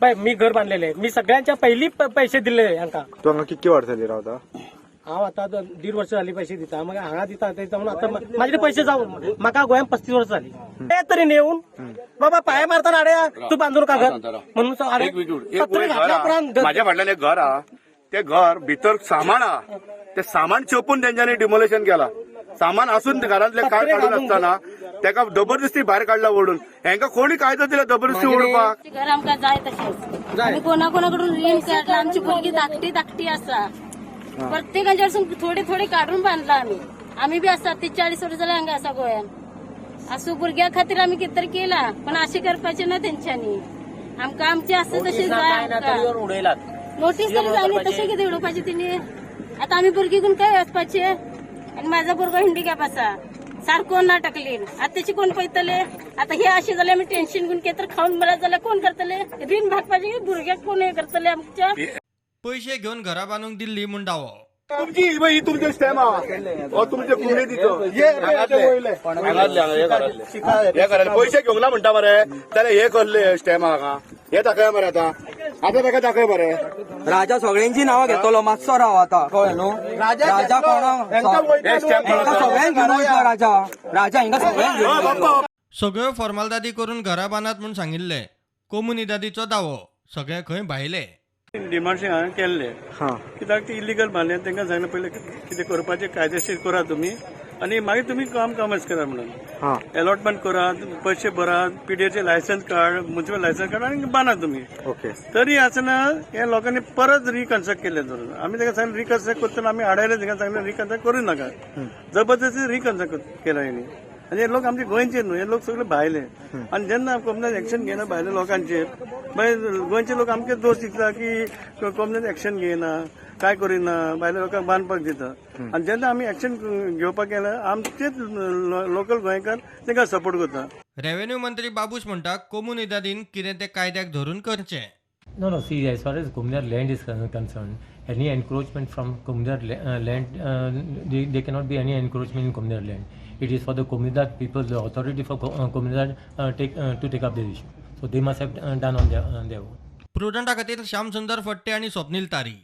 पळय मी घर बांधलेले, मी सगळ्यांच्या पहिली पैसे दिले हांकां. तूं हांगा कितके वर्सां जाली रावता? हांव आतां 1.5 वर्स जाली पैसे दिता. मागीर हांगा दिता ते दिता म्हणून आतां म्हाजे पैसे जावन म्हाका गोंयांत 35 वर्सां जाली. हे तरी नेवन बाबा पांय मारतना हाडया, तूं बांदून का घर म्हणून हाडे. एक मिनिट, एक पत्रे वयर घर घातल्या आहा. उपरांत माझ्या फाटल्यान एक घर आहा, ते घर भितर सामान आहा, ते सामान चेपून तेंच्यांनी डिमोलेशन केला. सामान असून ते घरांतले काय पत्रे काडून घालून आसतना तेका जबरदस्ती भायर काडला ओडून. हेंका कोणी कायदो दिला जबरदस्ती ओडपाक? घर आमकां जाय तशेंच. आमी कोणा कोणाकडून रीण काडला. आमची भुरगीं धाकटी धाकटी आसा. प्रत्येकाच्या कडसून थोडे थोडे काडून बांदला आमी. आमी बी आसा, 30-40 वर्सां जाली हांगा आसा गोंयान. आसूं, भुरग्यां खातीर आमी कितें तरी केला, पण अशें करपाचें ना तेंच्यांनी. आमकां आमचें आसा तशें जाय आमकां. नोटीस तरी जाय न्ही, तशें कितें उडोवपाचें तेणी? आतां आमी भुरगीं घेवन खंय वचपाचें? आनी म्हाजो भुरगो हँडिकॅप आसा, सारको ना टकलीन. आतां तेची कोण पळयतले? आतां हे अशें जाल्यार आमी टेन्शन घेवन कितें तरी खावन मरत जाल्यार कोण करतले? रीण भागपाचें भुरग्याक कोण हें करतले आमच्या? पयशे घेवन घरां बांदूंक दिल्ली म्हूण दावो. तुमची ही तुमचे स्टॅम्प आहा, हो तुमचे कुमनेतीचो. हांगातले हांगातले हांगा हे घरांतले, हे घरांतले पयशे घेवंक ना म्हणटा मरे, जाल्यार हे कसले स्टॅम्प आहा? हे दाखय मरे आतां, आतां ताका दाखय मरे. राजा सगळ्यांची नांवां घेतलो, मातसो राव आतां, कळ्ळें न्हू? राजा कोणा हे स्टॅम्प. हेंका सगळ्यांक घेवन वयतलो राजा. राजा हिंगा सगळ्यांक घेवन वयतलो. सगळ्यो फॉर्मालदादी करून घरां बांदात म्हूण सांगिल्लें, कोमुनिदादीचो दावो सगळे खंय भायले. डिमांड हांवें केल्ले कित्याक ते इलिगल बांदले. तांकां सांगलें, पयलें कितें करपाचें कायदेशीर करात तुमी आनी मागीर तुमी काम कामच करा म्हणून. अलॉटमेंट करात, पयशे भरात, पीडीएचे लायसन्स काड, म्युनिसिपल लायसन्स काड आनी बांदात तुमी. तरी आसतना हे लोकांनी परत रिकन्स्ट्रक्ट केले धरून. आमी ताका सांगलें, रिकन्स्ट्रक्ट करतना आमी आडायले. तांकां सांगलें, रिकन्स्ट्रक्ट करूं नाका. जबरदस्ती रिकन्स्ट्रक्ट केला हेणी. आनी हे लोक आमचे गोंयचे न्हू, हे लोक सगळे भायले. आनी जेन्ना कोमनान एक्शन घेयना भायल्या लोकांचेर, मागीर गोंयचे लोक आमचे दोश दिता की कोमनान एक्शन घेयना, काय करिना, भायल्या लोकांक बांदपाक दिता. आनी जेन्ना आमी एक्शन घेवपाक गेले, आमचेच लोकल गोंयकार तांकां सपोर्ट करता. रेव्हेन्यू मंत्री बाबूश म्हणटा, कोमुनिदादीन कितें तें कायद्याक धरून करचें. No, see, as far as Comunidade land is concerned, any encroachment from Comunidade land, there cannot be any encroachment in Comunidade land. It is for the Comunidade people, the authority for Comunidade to take up the issue. So they must have done on their own. प्रुडंटा खातीर श्याम सुंदर फट्टे आनी स्वप्नील तारी.